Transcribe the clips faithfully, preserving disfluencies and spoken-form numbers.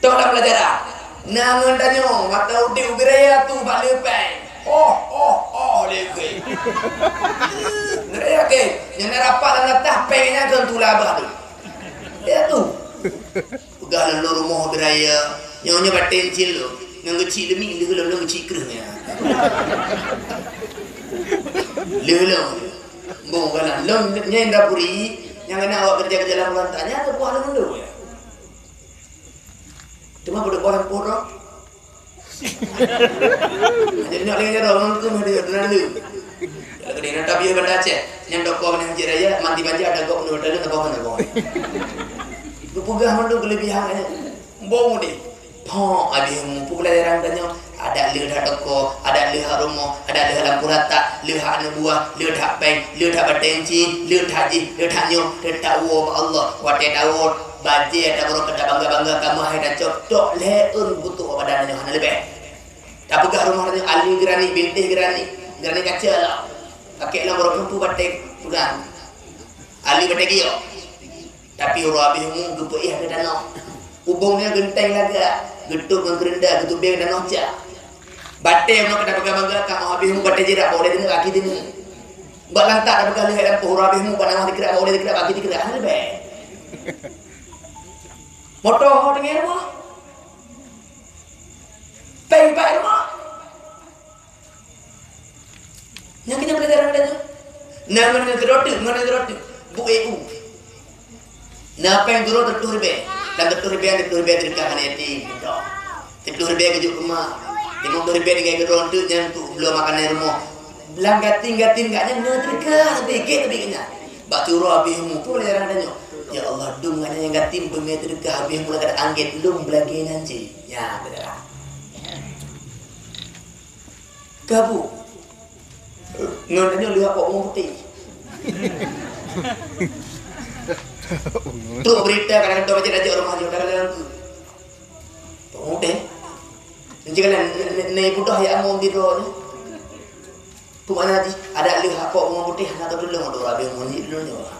Toh lam pelajaran. Na ngon tanyoe, mata udeb ubit raya tu bak leupeng. Oh, oh, oh, leukeu. Ngeraya ke, nyang na rapat lam latah peng nyan keu tula bah tu. Ya tu. Peugah lôn lôn rumoh ubit raya. Nyoe nyoe bateng cil tu. Ngon geuchik demi leuh lôn lôn geuchik kreueh nyan. Leuh lôn. Mbong galan. Lôn nyan dapuri, nyang kena awak kerja-kerja lam rantau nyan, buah lôn dulu ya. Teuma beudôh boh lam poro. Jadi nak lagi jaroe ngon keu mah dia, teunang dulu. Kalau kena nak tabiah Banda Aceh, nyang toko mana Haji Raya, mati banja ada gok menurut dalam toko mana gok. Geupeugah mandum kelebihan nya. Mbong deh. Pok abis mu pelajaran tanyoe, adak leuh that toko, adak leuh hat rumoh, adak leuh hat lampu ratak, leuh hat aneuk buah, leuh that peng, leuh that bateng ci, leuh that jih, leuh that nyoe, teutap woe bak Allah. Watèe tawoe, bajèe tabaroe keu tabangga-bangga, kamoe hai tacok, tok lhèe eun butuh badan nyoe hana leubeh. Tapeugah rumoh nyoe, ali geurani, binteh geurani, geurani kaca lah. Pakèk lam baroe keumpue batèe peugah. Ali batèe giok. Tapi uroe abih umu geupeuéh keu tanoh. Ubông nyan geunteng lagak, geutôb ngon keureunda, geutubeng tanoh cak. Batèe uroe ka tapeugah-peugah ka uroe abih umu batèe jirak bak ulèe teungoh, kaki teungoh. Bak lantak tapeugah leuhèe lampôh uroe abih umu bak nangah dikeurak bak ulèe dikeurak kaki dikeurak, hana leubeh. Moto ho teungoh rumoh. Pèng bak rumoh. Nyang keuh nyan pelajaran geutanyoe. Na ngon keudroe teuk, ngon keudroe teuk. Buet E U. Na pèng keudroe teupeue ribèe. Dan teupeue ribèe, teupeue ribèe teudeukah aneuk yatim, beutôi. Teupeue ribèe geujok keu ma. Limong ploh ribèe tinggai keudroe teuk nyan untuk bloe makanan rumoh. Lam gatim-gatim gak nyan na teudeukah, tapi gèt tapi gak nyan. Bak uroe abih umu pun pelajaran geutanyoe. Ya Allah, dum gak nyan nyang gatim beungèh teudeukah abih umu lagèe anggèt lôn beulagèe nyan cit. Nyan pelajaran. Gabu. Ngon tanyoe leuhak pok bungong putéh. Trok beurita kadang-kadang raja-raja rumoh jih kadang-kadang tu. Pok bungong putéh. Nanti kalian ne-, ne-, ne budoh ya among di droe ni. Peue makna jih? Adak leuhak pok bungong putéh hana teupeuleueng dua ureueng abih umu nyoe.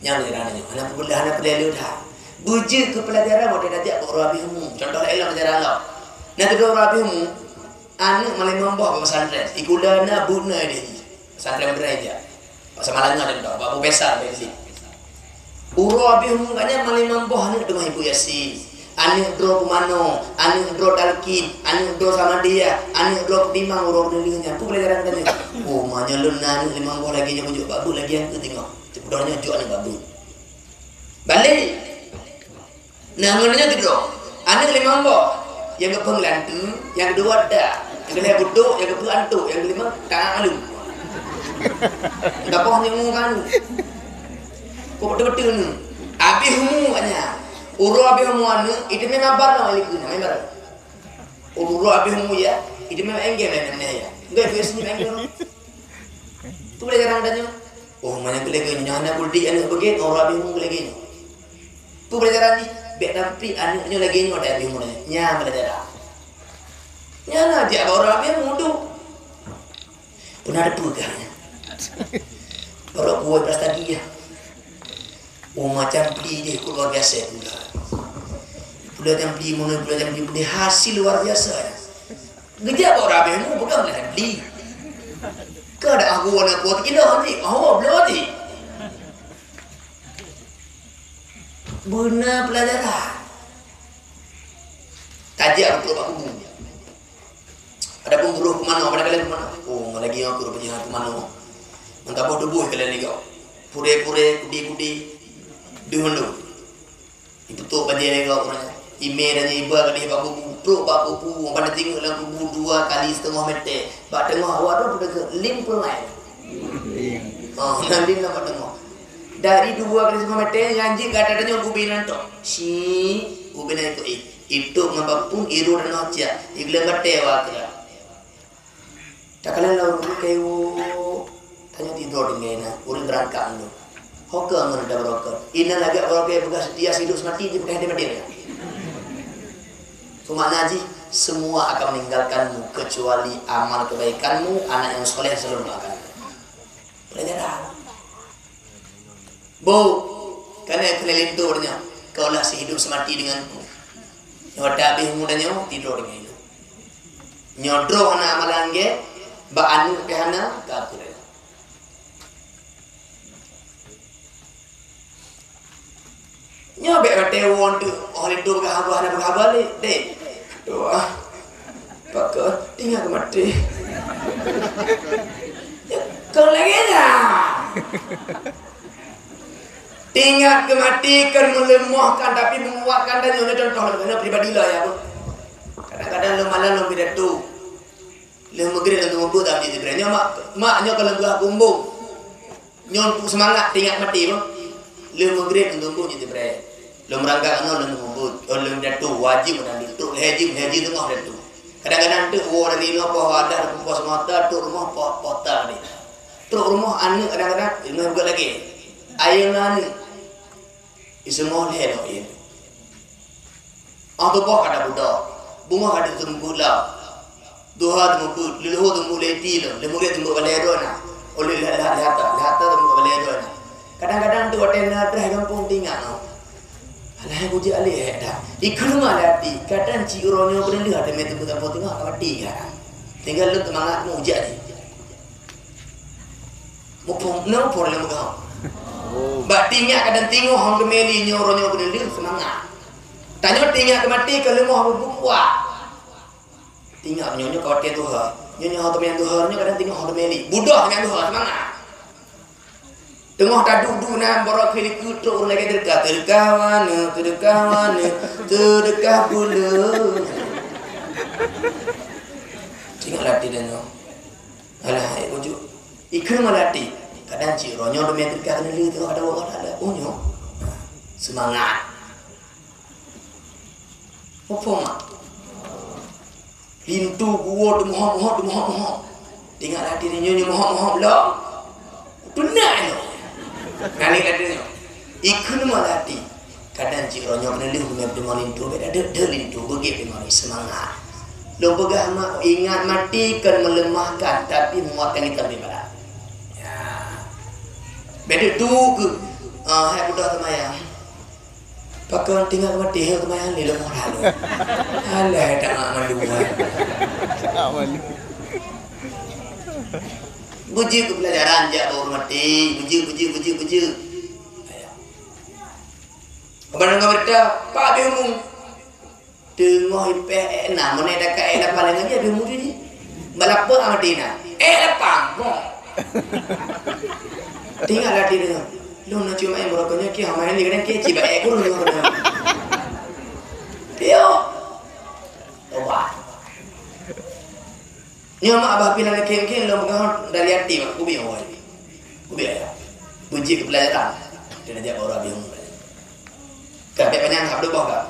Nyang leuhak nyoe hana peubeuleueh, hana peureulèe leuhak. Beujeuet keu peulajaran watèe tajak bak ureueng abih umu. Contoh laén lam ajaran Allah. Na teupeue ureueng abih umu, aneuk maléng mamboh bak pesantren, sikula na, buet na idéh jih. Pesantren Madura ija. Bak Samalanga contoh, bak Profesor Bedli. Uroe abih umu gobnyan maléng mamboh aneuk teungoh ibu Yasin. Aneuk droe peumanoe, aneuk droe talkin, aneuk droe samadiyah, aneuk droe peutimang uroe neulheueh nyan. Peue peulajaran geutanyoe? Oh, meunyoe lôn na aneuk limong boh lagèe nyoe kujok bak buet lagèe nyan keu teungoh. Teupeu droe nyoe jok aneuk bak buet. Balek. Nah, ngon nyan keudroe. Aneuk limong boh. Nyang keupeueng lantu, nyang keudua dak. Nyang keulhèe butok, nyang keupeuet antok, nyang keulima tangan alu. Gapoh nyang ngon kanu. Kok beutôi-beutôi ni. Abih umu katanya. Uroe abih umu aneuk, itu memang barang lagi kena, memang. Uroe abih umu ya, itu memang enggem ya, namanya ya. Enggak, biasanya memang enggem. Tu boleh jarang tanya. Oh, mana aku lagi ni? Hana kuldi aneuk beugèt, orang abih umu lagi ni. Tu pelajaran ni, bèk tampik aneuk nyoe lagèe nyoe dak abih umu nyoe. Nyan pelajaran. Nyan na jak bak orang abih umu tu. Pernah ada peugah nyan. Baru kuat belas tadi ya. Oh, macam beli dia, luar biasa pula. Pula macam beli mana, pula macam beli, beli hasil luar biasa. Geujak bak ureueng abéh mu peugah meunan beli. Keu ada ahu aneuk buet kilo hanti, ahu bloe hanti. Beuna peulajaran. Tajak beutôi bak kubu. Adapun buroh peumanoe, pada kalian peumanoe. Oh, lagi aku rupanya peumanoe. Meutabah tuboh kalian ni kau. Purée-purée, kudi-kudi. Deuh mandum. Ipeutrok bajèe lé gob ureueng nyan. Imè dan iba gadih bak kubu, trok bak kubu, pada tinggi lam kubu dua kali setengah meter. Bak teungoh awak tu teuka lim peulai. Oh, nan lim lam bak teungoh. Dari dua kali setengah meter, nyan jih gata tanyoe ubé nan tok. Si, ubé nan tok, eh. Itôp ngon bapun, iru dan nociak. Igleng batèe wa kira. Takalon lom ureueng keu tanyoe tidroe tinggai na, ureueng beurangkat nyoe. Ho keu ngon tabeurokot. Inan lagèe ureueng keu peugah seutia sidok seumati jipeugah di Madinah. Keumakna jih, semua akan meninggalkanmu kecuali amal kebaikanmu, anak yang soleh selalu mendoakan. Pelajaran. Bu, kana keuneuk linto nyoe, kaulah seuhidup seumati deunganku. Nyoe tabeh muda nyoe tidur dengan itu. Nyoe droe hana amalan gét, bak aneuk pih hana, ka peureulee. Nyoe bék watée woe teuk, oh, lé tu peugah haba, hana peugah haba lé, deh. Doa. Pakon, tinggai keu maté. Kon lagée nyan. Ingat keu maté kon meuleumohkan, tapi menguatkan, dan nyoe contoh lagée nyoe pribadi lah ya. Kadang-kadang lôn malam lôn pidato. Lheueh meugreb lôn teumeubeuet lam jeuet Jibril. Nyoe mak, mak nyoe ka lôn peugah keu umbông. Nyoe untuk seumangat teuingat maté bah. Lheueh meugreb lôn teumeubeuet jeuet Jibril. Lôn meurangkak nyoe lôn teumeubeuet. Oh, lôn pidato wajéb dan trok lhée jeuem, lhée jeuem teungoh pidato. Kadang-kadang teuk woe dari inoe poh wadah, poh seumata, trok rumoh poh, poh ta deh. Trok rumoh aneuk kadang-kadang, ileumèe buka lagèe. Ayeuna aneuk. Iseumah lhèe lom, iya. Óh tuboh ka tabuda. Beungoh ka teumeubuet lom. Duha teumeubuet, leuluhô teumeubuet lé iti lom. Lé murit teumeubuet balèe droe na. Oleh lhèe, lhèe, lhèe ata, lhèe ata teumeubuet balèe droe na. Kadang-kadang teuk watèe na treh gampông teuingat, oh. Alah, bujék alèh, eh, dah. Ikheun ma lé até, kadang cit uroe nyoe beudeuh lheueh até mè teumeubuet gampông teungoh ka maté, ya. Tinggai lôn teumangat mujak jih. Muphom, na muphom lé meugahu. Oh. Bak teuingat kadang teungoh hom teumè lé nyoe uroe nyoe keuneulheueh seumangat. Tanyoe teuingat keu maté ka leumoh beubuet kuat. Teuingat nyoe, nyoe ka watèe tuha. Nyoe, nyoe hom teumè tuha, nyoe kadang teungoh hom teumè lé. Budoh teungoh tuha seumangat. Teungoh taduek-duek na barô keulikot trok ureueng lagèe teudeukah. Teudeukah waneuk, teudeukah waneuk, teudeukah peuleueh. Teuingat lé até tanyoe. Alah, hai bujék. Ikheun ma lé até. Kadang cit uroe nyoe teumè teudeukah keuneulheueh teungoh ka tawoe ngon Allah. Oh, nyoe. Seumangat. Muphom ma? Linto geuwoe teumeuhom-hom, teumeuhom-hom. Teuingat lé até nyoe, nyoe meuhom-hom lom. Teunak nyoe. Nyan lé até nyoe. Ikheun ma lé até. Kadang cit uroe nyoe keuneulheueh teumè teungoh linto, bèk tadeuk-deuk linto, beugèt teungoh seumangat. Lôn peugah ma, ingat maté kon meuleumahkan, tapi menguatkan kita beribadah. Ya. Bèk duek-duek keu, ah, hai budoh seumayang. Pakon teuingat keu maté, heueh, keumayan lé leumoh lalu. Alah, tak mak malu, eh. Tak malu. Bujék keu pelajaran jak bak ureueng maté. Bujék, bujék, bujék, bujék. Abang dengar berita, Pak Beumu. Teungoh ipèh èk na, meunan dakak èk lapang lé ngaji, Beumu tu jih. Bak lapang maté na. Èk lapang, boh. Teuingat lé até nyoe. Lôn na cuma main barokon nyoe, kiah main ni kadang kiah cit bak èk kureueng nyoe kadang. Piôh. Tobat. Nyoe mak abah pih lagèe kén-kén lôn peugah dari até mak. Kubiet awai. Kubiet ayah. Bujék keu pelajaran. Kena jak orang bingung. Ka bèk panyang hab dua boh ka.